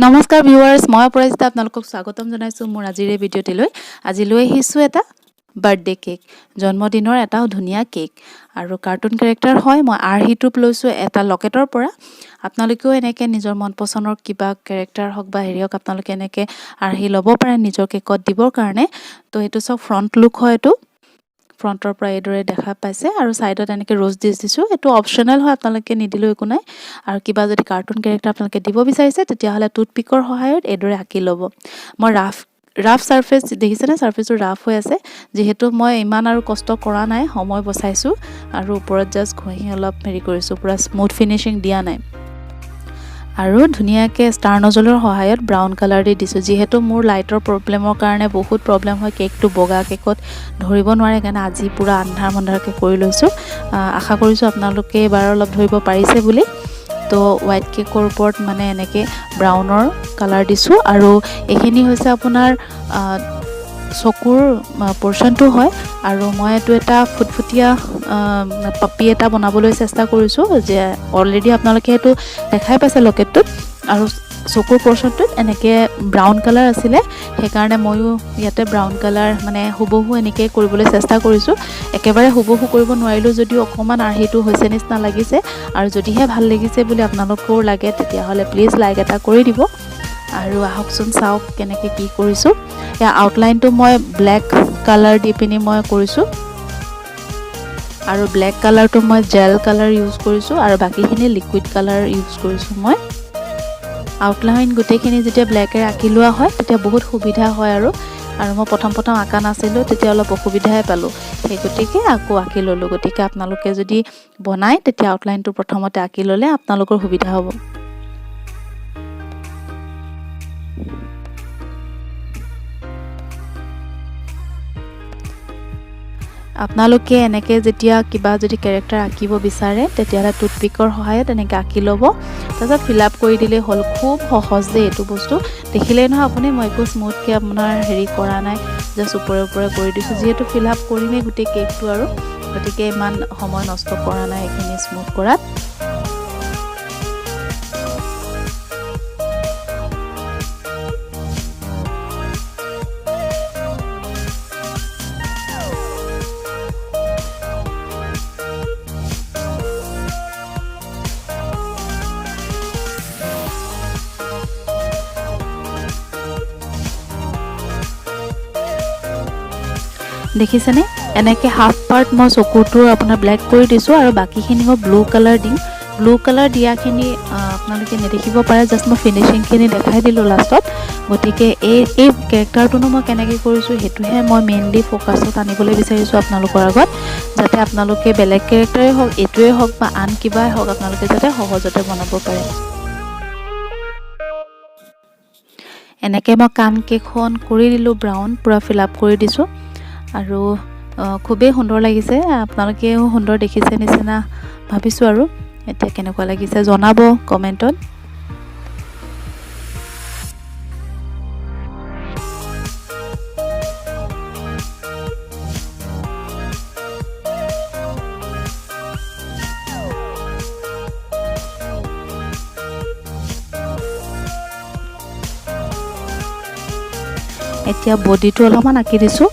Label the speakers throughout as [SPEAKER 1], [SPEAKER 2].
[SPEAKER 1] নমস্কাৰ ভিউৱাৰ্ছ, মই অপৰাজিতা আপোনালোকক স্বাগতম জনাইছোঁ মোৰ আজিৰ এই ভিডিঅ'টিলৈ। আজি লৈ আহিছোঁ এটা বাৰ্থডে কেক, জন্মদিনৰ এটা ধুনীয়া কেক আৰু কাৰ্টুন কেৰেক্টাৰ হয়। মই আৰ্হিটোপ লৈছোঁ এটা লকেটৰ পৰা। আপোনালোকেও এনেকৈ নিজৰ মন পচন্দৰ কিবা কেৰেক্টাৰ হওক বা হেৰি হওক, আপোনালোকে এনেকৈ আৰ্হি ল'ব পাৰে নিজৰ কেকত দিবৰ কাৰণে। তো এইটো চব ফ্ৰণ্ট লুক হয়। এইটো ফ্ৰণ্টৰ পৰা এইদৰে দেখা পাইছে আৰু ছাইডত এনেকৈ ৰ'জ দি দিছোঁ। এইটো অপশ্যনেল হয়, আপোনালোকে নিদিলেও একো নাই। আৰু কিবা যদি কাৰ্টুন কেৰেক্টাৰ আপোনালোকে দিব বিচাৰিছে, তেতিয়াহ'লে টুথপিকৰ সহায়ত এইদৰে আঁকি ল'ব। মই ৰাফ ৰাফ ছাৰ্ফেচ দেখিছেনে? ছাৰ্ফেচটো ৰাফ হৈ আছে, যিহেতু মই ইমান আৰু কষ্ট কৰা নাই, সময় বচাইছোঁ আৰু ওপৰত জাষ্ট ঘঁহি অলপ হেৰি কৰিছোঁ, পূৰা স্মুথ ফিনিচিং দিয়া নাই। আৰু ধুনীয়াকৈ ষ্টাৰ নজলৰ সহায়ত ব্ৰাউন কালাৰ দি দিছোঁ। যিহেতু মোৰ লাইটৰ প্ৰব্লেমৰ কাৰণে বহুত প্ৰব্লেম হয়, কেকটো বগা কেকত ধৰিব নোৱাৰে কাৰণে আজি পূৰা আন্ধাৰ মন্ধাৰকৈ কৰি লৈছোঁ। আশা কৰিছোঁ আপোনালোকে এইবাৰ অলপ ধৰিব পাৰিছে বুলি। তো হোৱাইট কেকৰ ওপৰত মানে এনেকৈ ব্ৰাউনৰ কালাৰ দিছোঁ আৰু এইখিনি হৈছে আপোনাৰ চকুৰ পৰ্চনটো হয়। আৰু মই এইটো এটা ফুটফুটীয়া পাপি এটা বনাবলৈ চেষ্টা কৰিছোঁ, যে অলৰেডি আপোনালোকে সেইটো দেখাই পাইছে লকেটটোত। আৰু চকুৰ পৰ্চনটোত এনেকৈ ব্ৰাউন কালাৰ আছিলে, সেইকাৰণে ময়ো ইয়াতে ব্ৰাউন কালাৰ মানে হুবহু এনেকৈ কৰিবলৈ চেষ্টা কৰিছোঁ। একেবাৰে হুবহু কৰিব নোৱাৰিলোঁ যদিও অকণমান আৰ্হিটো হৈছে নিচিনা লাগিছে। আৰু যদিহে ভাল লাগিছে বুলি আপোনালোকেও লাগে, তেতিয়াহ'লে প্লিজ লাইক এটা কৰি দিব। আৰু আহকচোন চাওক কেনেকৈ কি কৰিছোঁ। ইয়াৰ আউটলাইনটো মই ব্লেক কালাৰ দি পিনি মই কৰিছোঁ আৰু ব্লেক কালাৰটো মই জেল কালাৰ ইউজ কৰিছোঁ আৰু বাকীখিনি লিকুইড কালাৰ ইউজ কৰিছোঁ মই। আউটলাইন গোটেইখিনি যেতিয়া ব্লেকেৰে আঁকি লোৱা হয়, তেতিয়া বহুত সুবিধা হয়। আৰু আৰু মই প্ৰথম প্ৰথম আঁকা নাছিলোঁ, তেতিয়া অলপ অসুবিধাই পালোঁ, সেই গতিকে আকৌ আঁকি ল'লোঁ। গতিকে আপোনালোকে যদি বনায়, তেতিয়া আউটলাইনটো প্ৰথমতে আঁকি ল'লে আপোনালোকৰ সুবিধা হ'ব। আপোনালোকে এনেকৈ যেতিয়া কিবা যদি কেৰেক্টাৰ আঁকিব বিচাৰে, তেতিয়াহ'লে টুথপিকৰ সহায়ত এনেকৈ আঁকি ল'ব, তাৰপিছত ফিল আপ কৰি দিলেই হ'ল। খুব সহজ দেই এইটো বস্তু। দেখিলেই নহয় আপুনি, মই একো স্মুথকৈ আপোনাৰ হেৰি কৰা নাই, জাষ্ট ওপৰে ওপৰে কৰি দিছোঁ। যিহেতু ফিল আপ কৰিমেই গোটেই কেকটো আৰু গতিকে ইমান সময় নষ্ট কৰা নাই এইখিনি স্মুথ কৰাত। দেখিছেনে? এনেকৈ হাফ পাৰ্ট মই চকুটো আপোনাৰ ব্লেক কৰি দিছোঁ আৰু বাকীখিনি মই ব্লু কালাৰ দিম। ব্লু কালাৰ দিয়াখিনি আপোনালোকে নেদেখিব পাৰে, জাষ্ট মই ফিনিচিংখিনি দেখাই দিলোঁ লাষ্টত। গতিকে এই এই কেৰেক্টাৰটোনো মই কেনেকৈ কৰিছোঁ, সেইটোহে মই মেইনলি ফ'কাছত আনিবলৈ বিচাৰিছোঁ আপোনালোকৰ আগত, যাতে আপোনালোকে বেলেগ কেৰেক্টাৰেই হওক, এইটোৱে হওক বা আন কিবাই হওক, আপোনালোকে যাতে সহজতে বনাব পাৰে। এনেকৈ মই কাণকেইখন কৰি দিলোঁ, ব্ৰাউন পূৰা ফিল আপ কৰি দিছোঁ আৰু খুবেই সুন্দৰ লাগিছে। আপোনালোকেও সুন্দৰ দেখিছে নিচিনা ভাবিছোঁ। আৰু এতিয়া কেনেকুৱা লাগিছে জনাব কমেণ্টত। এতিয়া বডিটো অলপমান আঁকি দিছোঁ।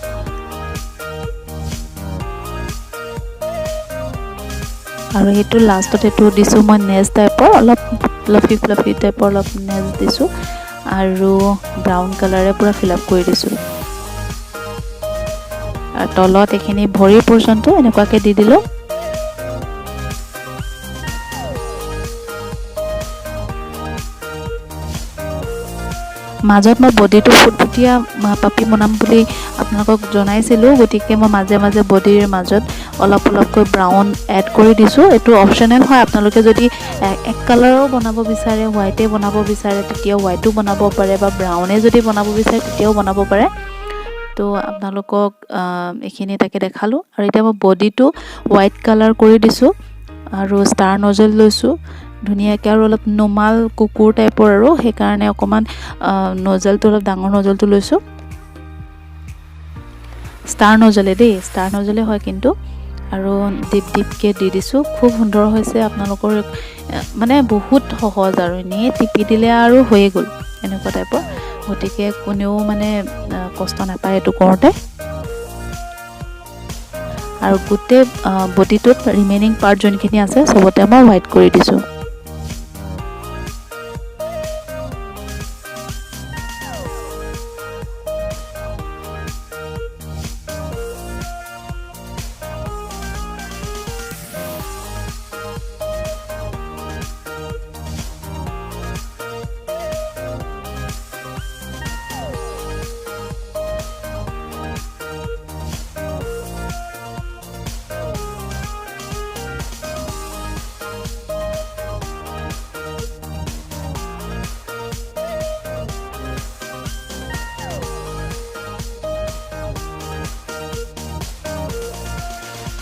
[SPEAKER 1] আৰু সেইটো লাষ্টত এইটো দিছোঁ মই, নেজ টাইপৰ, অলপ ফ্লাফি ফ্লাফি টাইপৰ অলপ নেজ দিছোঁ আৰু ব্ৰাউন কালাৰে পূৰা ফিল আপ কৰি দিছোঁ। আৰু তলত এইখিনি ভৰিৰ পৰ্চনটো এনেকুৱাকৈ দি দিলোঁ। মাজত মই বডিটো ফুটফুটীয়া পাপি বনাম বুলি আপোনালোকক জনাইছিলোঁ, গতিকে মই মাজে মাজে বডিৰ মাজত অলপ অলপকৈ ব্ৰাউন এড কৰি দিছোঁ। এইটো অপশ্যনেল হয়। আপোনালোকে যদি এক কালাৰো বনাব বিচাৰে, হোৱাইটে বনাব বিচাৰে, তেতিয়াও হোৱাইটো বনাব পাৰে বা ব্ৰাউনে যদি বনাব বিচাৰে, তেতিয়াও বনাব পাৰে। তো আপোনালোকক এইখিনি তাকে দেখালোঁ। আৰু এতিয়া মই বডিটো হোৱাইট কালাৰ কৰি দিছোঁ আৰু ষ্টাৰ নজল লৈছোঁ ধুনীয়াকৈ আৰু অলপ নোমাল কুকুৰ টাইপৰ আৰু সেইকাৰণে অকণমান নজলটো অলপ ডাঙৰ নজলটো লৈছোঁ। ষ্টাৰ নজলে দেই, ষ্টাৰ নজলে হয় কিন্তু। আৰু ডিপ ডিপকৈ দি দিছোঁ। খুব সুন্দৰ হৈছে আপোনালোকৰ, মানে বহুত সহজ আৰু এনেই টিপি দিলে আৰু হৈয়ে গ'ল। এনেকুৱা টাইপৰ। গতিকে কোনেও মানে কষ্ট নাপায় এইটো কৰোঁতে। আৰু গোটেই বডিটোত ৰিমেইনিং পাৰ্ট যোনখিনি আছে চবতে মই হোৱাইট কৰি দিছোঁ।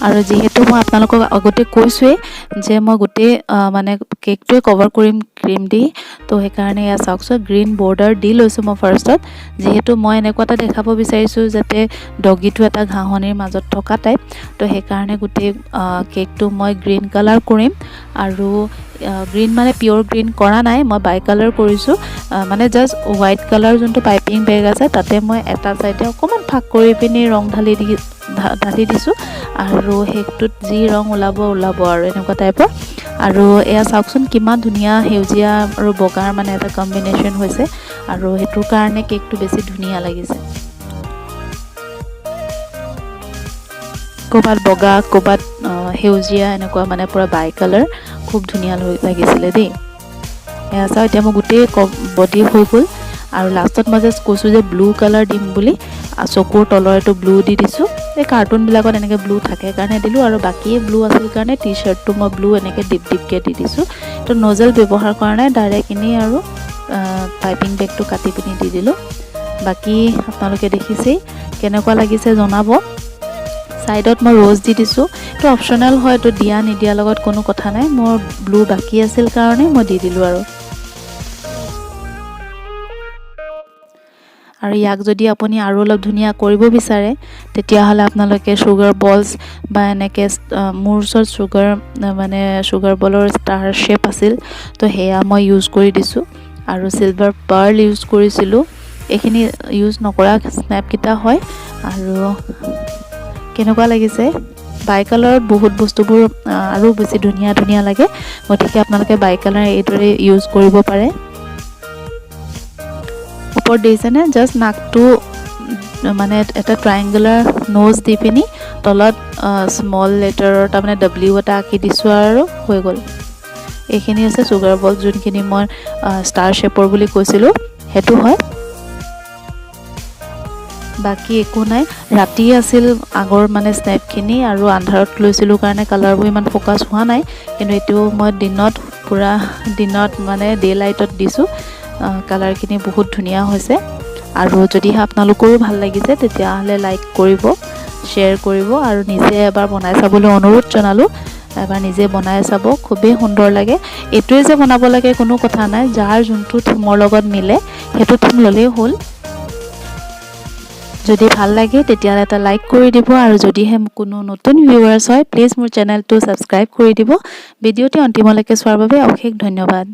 [SPEAKER 1] আৰু যিহেতু মই আপোনালোকক আগতে কৈছোঁৱেই যে মই গোটেই মানে কেকটোৱে কভাৰ কৰিম ক্ৰীম দি, তো সেইকাৰণে এয়া চাওকচোন গ্ৰীণ বৰ্ডাৰ দি লৈছোঁ মই ফাৰ্ষ্টত। যিহেতু মই এনেকুৱা এটা দেখাব বিচাৰিছোঁ যাতে ডগীটো এটা ঘাঁহনিৰ মাজত থকা টাইপ, তো সেইকাৰণে গোটেই কেকটো মই গ্ৰীণ কালাৰ কৰিম। আৰু গ্ৰীণ মানে পিয়'ৰ গ্ৰীণ কৰা নাই, মই বাই কালাৰ কৰিছোঁ। মানে জাষ্ট হোৱাইট কালাৰ যোনটো পাইপিং বেগ আছে তাতে মই এটা চাইডে অকণমান ফাঁক কৰি পিনি ৰং ঢালি দিছোঁ আৰু সেইটোত যি ৰং ওলাব ওলাব আৰু এনেকুৱা টাইপৰ। আৰু এয়া চাওকচোন কিমান ধুনীয়া সেউজীয়া আৰু বগাৰ মানে এটা কম্বিনেশ্যন হৈছে আৰু সেইটোৰ কাৰণে কেকটো বেছি ধুনীয়া লাগিছে। ক'ৰবাত বগা, ক'ৰবাত সেউজীয়া, এনেকুৱা মানে পূৰা বাই কালাৰ, খুব ধুনীয়া লাগিছিলে দেই। এয়া চাওক এতিয়া মোৰ গোটেই বডি হৈ গ'ল। আৰু লাষ্টত মই জাষ্ট কৈছোঁ যে ব্লু কালাৰ দিম বুলি, চকুৰ তলৰ এইটো ব্লু দি দিছোঁ। এই কাৰ্টুনবিলাকত এনেকৈ ব্লু থাকে কাৰণে দিলোঁ আৰু বাকী ব্লু আছিল কাৰণে টি শ্বাৰ্টটো মই ব্লু এনেকৈ ডিপ ডিপকৈ দি দিছোঁ। তো নজেল ব্যৱহাৰ কৰা নাই, ডাইৰেক্ট এনেই আৰু পাইপিং বেগটো কাটি পিনি দি দিলোঁ। বাকী আপোনালোকে দেখিছেই, কেনেকুৱা লাগিছে জনাব। ছাইডত মই ৰ'জ দি দিছোঁ, এইটো অপশ্যনেল হয়, এইটো দিয়া নিদিয়াৰ লগত কোনো কথা নাই। মোৰ ব্লু বাকী আছিল কাৰণে মই দি দিলোঁ আৰু। আৰু ইয়াক যদি আপুনি আৰু অলপ ধুনীয়া কৰিব বিচাৰে তেতিয়াহ'লে আপোনালোকে চুগাৰ বলছ বা এনেকৈ, মোৰ ওচৰত চুগাৰ মানে চুগাৰ বলৰ ষ্টাৰ শ্বেপ আছিল, তো সেয়া মই ইউজ কৰি দিছোঁ। আৰু চিলভাৰ পাৰ্ল ইউজ কৰিছিলোঁ। এইখিনি ইউজ নকৰা স্নেপকেইটা হয়। আৰু কেনেকুৱা লাগিছে বাই কালাৰত বহুত বস্তুবোৰ আৰু বেছি ধুনীয়া ধুনীয়া লাগে, গতিকে আপোনালোকে বাই কালাৰ এইদৰে ইউজ কৰিব পাৰে। ওপৰত দেখিছেনে জাষ্ট নাকটো মানে এটা ট্ৰাইংগুলাৰ ন'জ দি পিনি তলত স্মল লেটাৰৰ তাৰমানে ডব্লিউ এটা আঁকি দিছোঁ আৰু হৈ গ'ল। এইখিনি হৈছে চুগাৰ বল, যোনখিনি মই ষ্টাৰ শ্বেপৰ বুলি কৈছিলোঁ সেইটো হয়, বাকী একো নাই। ৰাতি আছিল আগৰ মানে স্নেপখিনি আৰু আন্ধাৰত লৈছিলোঁ কাৰণে কালাৰবোৰ ইমান ফ'কাছ হোৱা নাই, কিন্তু এইটো মই দিনত পূৰা দিনত মানে ডে লাইটত দিছোঁ। কালাৰখিনি বহুত ধুনীয়া হৈছে। আৰু যদিহে আপোনালোকৰো ভাল লাগিছে তেতিয়াহ'লে লাইক কৰিব, শ্বেয়াৰ কৰিব আৰু নিজে এবাৰ বনাই চাবলৈ অনুৰোধ জনালোঁ। এবাৰ নিজে বনাই চাব, খুবেই সুন্দৰ লাগে। এইটোৱে যে বনাব লাগে কোনো কথা নাই, যাৰ যোনটো থিমৰ লগত মিলে সেইটো থিম ল'লেই হ'ল। যদি ভাল লাগে তেতিয়াহ'লে এটা লাইক কৰি দিব আৰু যদিহে কোনো নতুন ভিউৱাৰ্ছ হয় প্লিজ মোৰ চেনেলটো ছাবস্ক্ৰাইব কৰি দিব। ভিডিঅ'টি অন্তিমলৈকে চোৱাৰ বাবে অশেষ ধন্যবাদ।